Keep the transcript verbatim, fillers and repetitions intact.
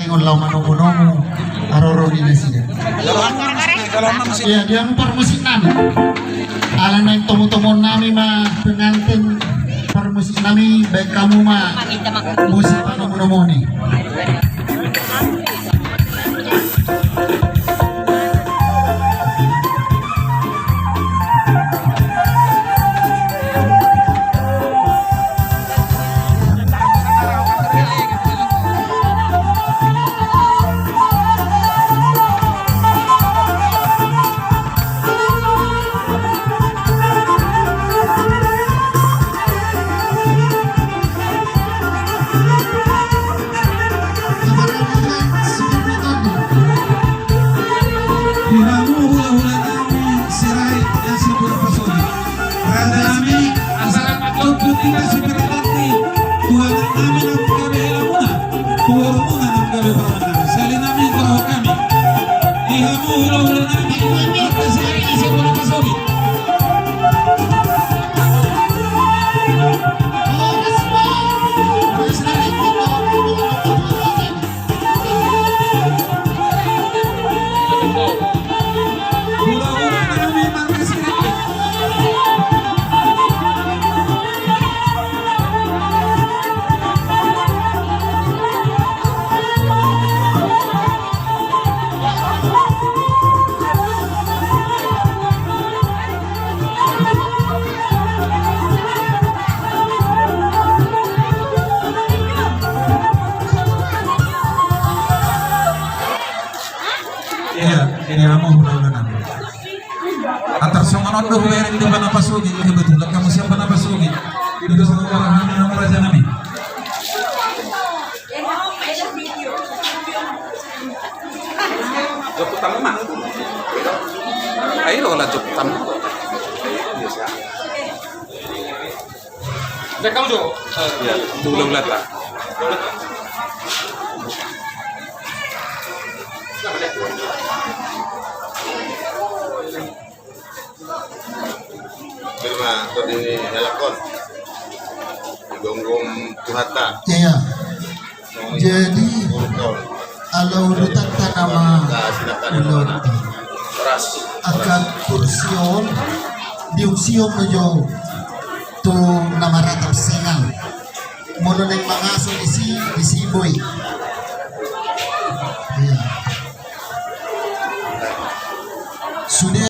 Laho manomu-nomu haroro ni nasida. Ia, dia ma parmusik nami. Ala naeng tomu-tomuon nami ma pengantin, parmusik nami, baen hamu ma musik panomu-nomuon i. Di hamu hula-hula nami Sirait, Sibulan Pasogit. Raja nami, asa lam tontu hita sipir mati. Tuhan nami, nang gabe helamuna. Tuhan muna, nang gabe pamanna. Sali nami, tolong kami. Di hamu hula-hula nami, Sirait, Sibulan Pasogit. Ia, di hamu hula-hula nami. Antar songon on do hubereng di Bana Pasogit, kebetulan hamu sian Bana Pasogit. Di do songon hami, hamu raja nami. Jok tamu ma. Ayo lo lah jok tamu. Jok tamu jok. Ya, tu ulang data. Firma atau di Helakon. Digomgom Tuhanta. Iya. Jadi, ala urutan tanaman ular. Akan kursion, diungsion mejo tu nama rata sengal. Molo naeng mangaso di si, di si boi. Iya. Sudah.